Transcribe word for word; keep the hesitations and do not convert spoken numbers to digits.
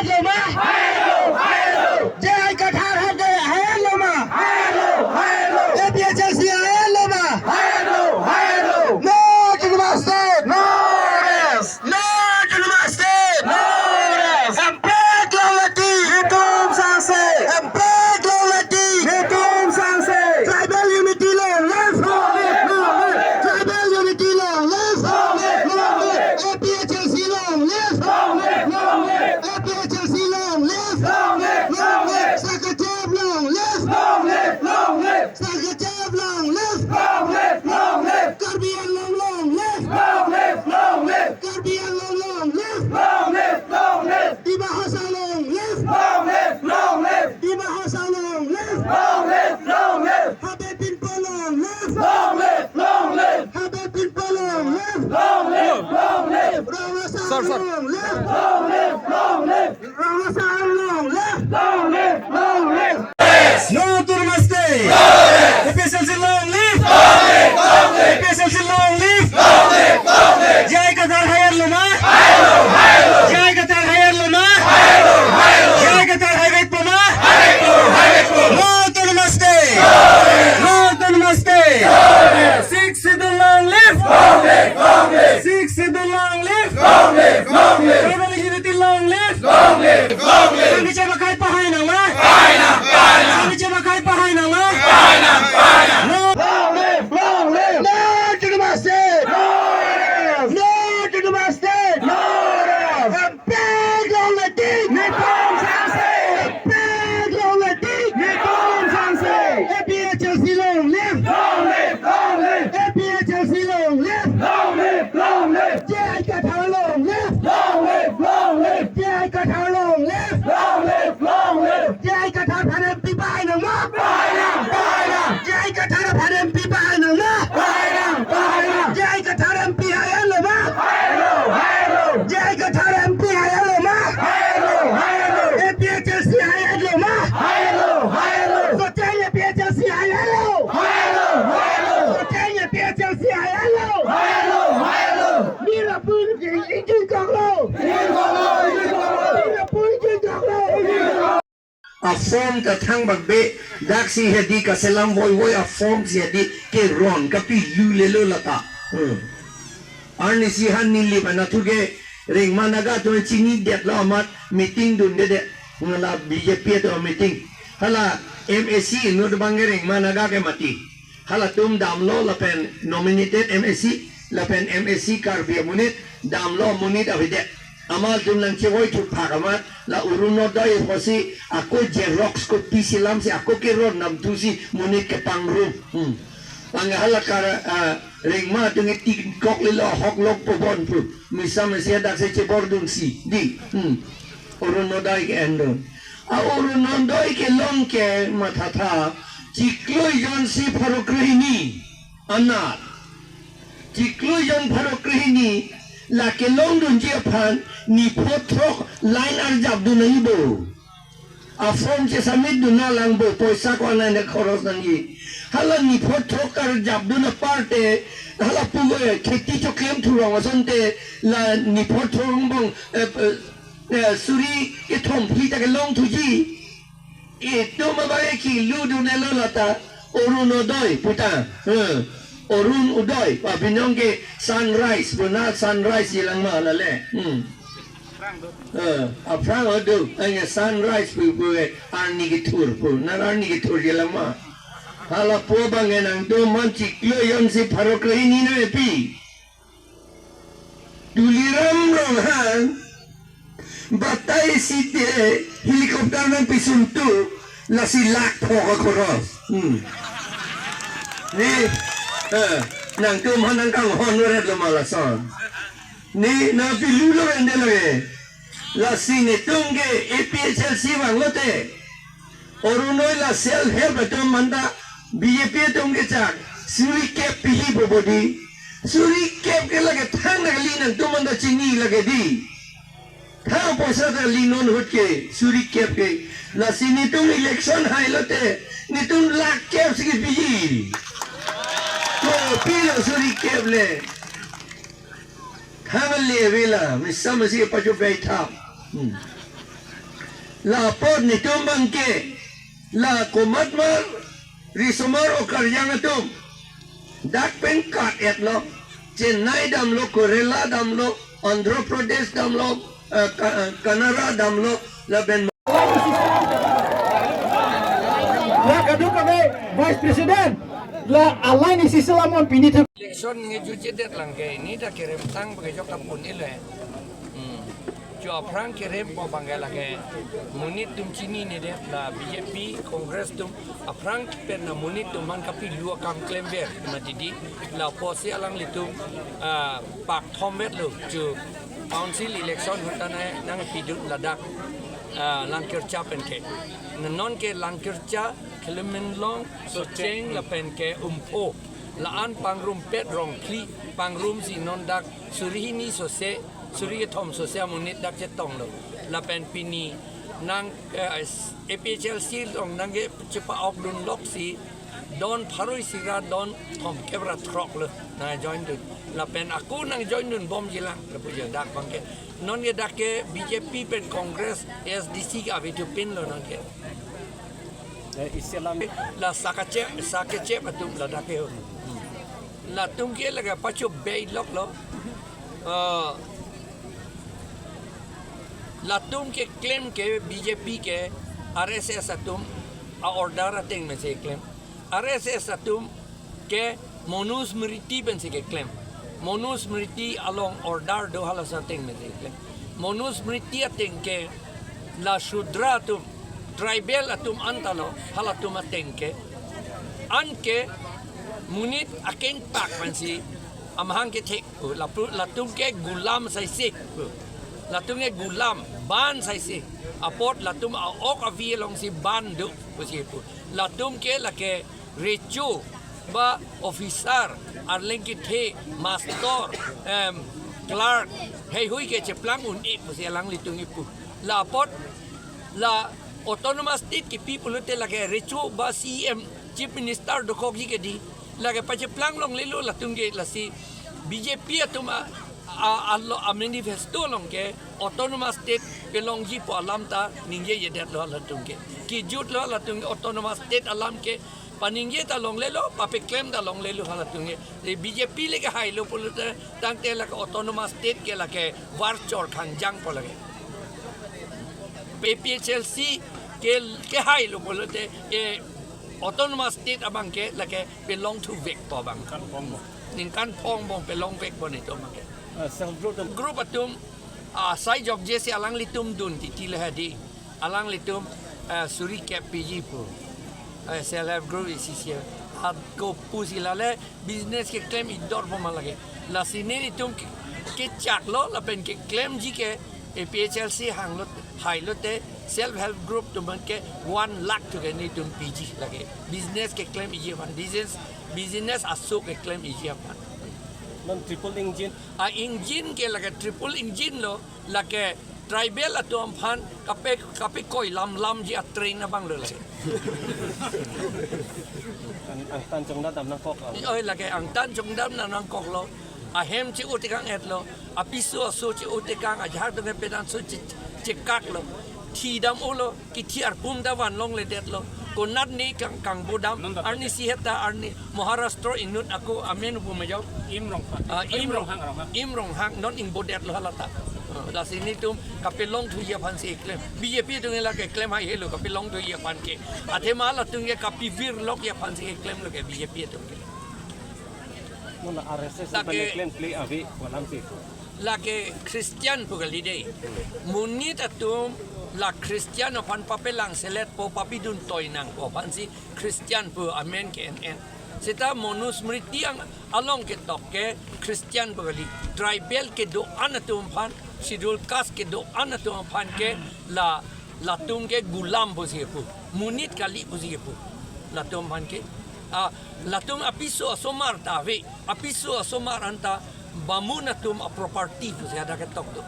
Loma? J I Kathar hade hai loma? A P H L C hai loma? No to the master! No rest! No to the master! No rest! Hemphrek longle tik! Netum sangse! Hemphrek longle tik! Netum sangse! Tribal unity long live! Long live! Long live! Tribal unity long live! Long live! Long live! A P H L C long live! Long live! Long live! A P H L C long live! Long live! Long live! Sar Kachep long live! Long live! Long live! Sar Kachep long live! Long live! Long live! Karbi Anglong long live! Long live! Long live! Karbi Anglong long live! Long live! Long live! Dima Hasao long live! Long live! Long live! Dima Hasao long live! Long live! Long live! Habe Pinpo long live! Long live! Long live! Habe Pinpo long live! Long live! Long live! Rong Asar Sir, sir. Long live! Long live! Long live! Rong Asar long live! Long live! Long live! No to the master! A P H L C long live! A P H L C long live! J I Kathar hai loma? J I Kathar hai loma? J I Kathar hai vek loma? No to the master! No to the master! Sixth Schedule long live! Sixth Schedule long live! Tribal unity long live! Sar Kachep akhai pahai nangma? Sar Kachep akhai pahai nangma? No! Long live! Long live! No to the master! No to the master! Hemphrek longle tik! Netum sangse! Hemphrek longle tik! Netum sangse! A P H L C long live! Long live! Long live! A P H L C long live! Long live! Long live! J I Kathar long live! Long live! Long live! J I Kathar long live! Long live! Long live! J I Kathar aphan M P pahai nangma? Pahai nang! Pahai nang! J I Kathar aphan M P pahai nangma? Pahai nang! Pahai nang! J I Kathar M P hai loma? Hai lo! Hai lo! J I Kathar M P hai loma? Hai lo! Hai lo! A P H L C hai loma? Hai lo! Hai lo! Socheng A P H L C hai lo! Hai lo! Hai lo! Socheng A P H L C hai lo! Hai lo! Hai lo! Mir apun ingkung konglo! Ingkung konglo! Ingkung konglo! Mir apun ingkung konglo! A form ta thangbak be, daksi hedi kaselam voivoi a form si hedi keron kapilu lelo lata. Hmm. Arnisi han neli pen athu ke Rengma Naga atum chinidetlo amat meeting dundedet. Hala B J P atum meeting. Hala M A C inut abang ke Rengma Naga ke mati. Halatum damlo lapen nominated M A C, lapen M A C Karbi amonit damlo amonit avedet. Amat atum nangchevoi thupha amat la Orunodoi apotsi ako xerox copy selam si ako keron namthusi monit kepangrum. Hmm. Ang hala kar, ah, Rengma atum etikok lelo ahok lok pobon pu. Misa mesi adak si chebordunsi. Di. Hmm. Orunodoi ke-endun. A Orunodoi kelong ke mathatha chiklo jon isi pharo krehini. Anat. Chiklo jon pharo krehini la kelongdunji aphan nipho throk line arjapdun nangjibo. A form che-submit dun nanglang bo, poisa ko-an ane khoros nangji. Hala nipho throk arjapdun aparte, hala pugo kheti choklem thurong asonte, la nipho throk angbong, eh, eh, eh, suri kethom phli ta kelongthuji. Itum abang ke kilu dunelo lata, Orunodoi puta. Eh, Orun Udoi, abinong ke sunrise, puna sunrise jilang ma lale. Hmm. Eh, aphrang adu, ang sunrise pu pu, eh, arni kethur pu, nar arni kethur jilang ma. Hala pu abang ke nangtum aphan chiklo jon isi pharo krehini nangpi. Tuliram Ronghang batai site helicopter nangpisuntu lasi lakh pho akhoros. Hmm. Ne, eh, nangtum aphan nangkanghon ret lo ma lason. Ne, nangpilulo ende lage. Lasi netum ke A P H L C vanglote. Orunodoi la self help atum manta B J P atum kechak suri kep pihi po bodi. Suri kep ke lake thang nangli nangtum manta chini lake di. Thang poisa ta li non ahut ke suri kep ke. Lasi netum election hailote netum lakh kep si kepihi. Kopilo suri kep le. Thang le avela, misa masi pacho pai thap. Hmm. Lapen netum abangke la komatma risomar o karjang atum dak pen kat-etlo, Chennai damlo, Kerala damlo, Andhra Pradesh damlo, eh, Ka-, eh, Kannada damlo, lapen Ya kadokave Vice President la align isi selamon pini thu. Election nge jujedet lang ke, ini ta kerem tang bagi jok ta pun ile. Hmm. Jo aphrang kerempo abangke lake monit atum chininedet, la B J P, Congress atum aphrang pen la monit atum aphan kapilu akam klemver mati di, lapusi alanglitum, ah, pak thomvetlo jo council election ahut ta nangpidun ladak, ah, Langkircha pen ke. Non ke Langkircha, Khiliminlong, Socheng lapen ke Umpho, la-an pangrumpet rong phli, pangrumsi non dak suri hini sose, suri kethom sose amonit dak chetonglo. Lapen pini nang, eh, A P H L C along nangkechepa-okdun loksi don pharo isi ra don thomkep ra throklo nangjoindun. Lapen ako nangjoindun bomji lang, lapu jo dak abangke. Non ke dak ke B J P pen Congress, A S D C ke ave thupinlo non ke. Eh, isi alam. La sakachep, sakachep atum ladak ke ho. Latum ke lake pachobei loklo. Ah, latum keklem ke B J P ke R S S atum a-order ateng mesi keklem. R S S atum ke Manusmriti pensi keklem. Manusmriti along order do, halaso ateng mesi keklem. Manusmriti ateng ke la Shudra atum, tribal atum anta lo, halatum ateng ke. Anke monit akengpak pensi amahang kethek, lapu-, latum ke gulam saisi. Latum ke gulam, ban saisi. Apot latum a-ok avi alongsi ban do pusi pu. Latum ke lake recho ba officer, arleng kethe, master, em, clerk, heihui ke cheplang un-e pusi alanglitum kipu. La apot la autonomous state kipi pulote lake recho ba C E M, Chief Minister dokokji ke di. Lake pacheplang longlelo latum ke, lasi B J P atum a, a, alo, a-manifesto along ke autonomous state pelongjipo alam ta ningjejedetlo latum ke. Kejutlo latum ke autonomous state alam ke, paningje ta longlelo, papeklem ta longlelo halatum ke. Te B J P le kehailo pulote tangte lake autonomous state ke lake varchor khangjangpo lake. A P H L C ke, kehailo pulote, eh, autonomous state abangke lake pelongthuvekpo abang. Ningkan phong bom. Ningkan phong bom pelongvekpo netum abangke. Ah, self group atum. Group atum, ah, sai jokjesi alanglitum dun titi le hadi. Alanglitum, eh, suri kep piji pu. Eh, self help group isi isi. Ako pusi lale business keklem idorpo ma lake. Lasi nelitum ke, kechaklo lapen keklemji ke A P H L C hanglo, hailote self help group atum abangke one lakh thu ke netum piji lake. Business keklem iji aphan, business, business aso keklem iji aphan. Non triple engine. A-engine ke lake triple engine lo, lake tribal atum aphan kape, kapekoi lamlamji a-train abang lo lake. Ang, angtan chongdam nangkok lo. Oi, lake angtan chongdam nangkoklo. Ahem che-o tekang-etlo. Apiso aso che-o tekang, ajahak atum ke penan so che, chekaklo. Thi dam-olo, kithi arpum ta van longledetlo. Konat ne kang, kangbodam, arnisi heta, arni Maharashtra inut ako amen pu ma jo. Im Ronghang. Ah, Im Im Ro-, Ronghang, Ronghang. Im Ronghang, non ingbodetlo halata. Ah, lasi netum kapelongthuji aphansi keklem. B J P atum ke lake klem haihelo kapelongthuji aphan ke. Athema latum ke kapivirlokji aphansi keklemlo ke B J P atum ke. Mona R S S lake pen klem kle ave pu alamsi. Lake Christian pu kali dei. Monit atum la Christian aphan papelangseletpo, papidun toi nangpo aphansi Christian pu amen ke-en-en. Seta Manusmriti ang along ketok ke Christian pu kali. Tribal kedo-an atum aphan, schedule caste kedo-an atum aphan ke la, latum ke gulam pusi kepu. Monit kali pusi kepu. Latum aphan ke. Ah, latum apiso asomar ta ave. Apiso asomar anta Bamun atum a-property pusi hadak ketok do.